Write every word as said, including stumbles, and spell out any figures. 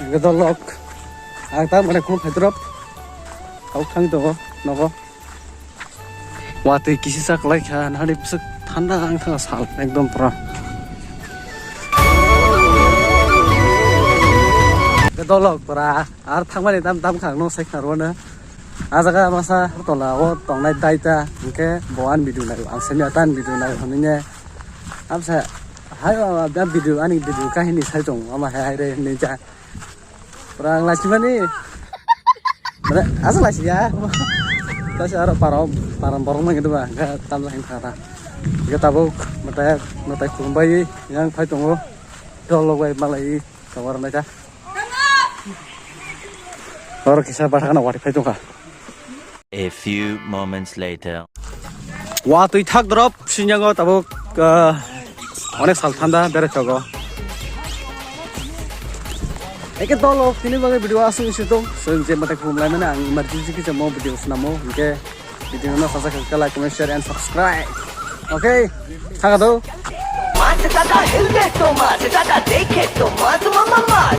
Hwnkhe dolok ang ta mane khum phaidrop. Kau thang tongo nogo. Watwi kisi sa kwlai kha, nahani bwswk thanda wng thang sal ekdom pura. Dolok pura ar thangmani tam tam khang no sai khna rwno. A jaga masa tola o tongnai daita hwnkhe bo ani video nai ang semi ata ani video nai hwnwi ne. Amsa hai video ani video kahini sai tong ama hai hai re hwnwi ja. Pura ang lachimani. Mane asa lachiya. Tasi aro parom parom borok nang itu ba ga tamsa hin thara. Ga tabuk mata mata khumbai yang phai tongo. Dolok bai malai tongor naika. Oro kisa bathakna wari phai tongkha. A few moments later. Watwi thak drop sinjango tabuk, ah, onek sal thanda bere chogo. Eke dolok tini bagwi video asung isi tong. So je mate khum lai mane ang emergency kisa mo video snamo hwnkhe video no sasak like, comment, share and subscribe. Okay. Thaka do. Mas dada hille to mas dada dekhe to mas mama mas.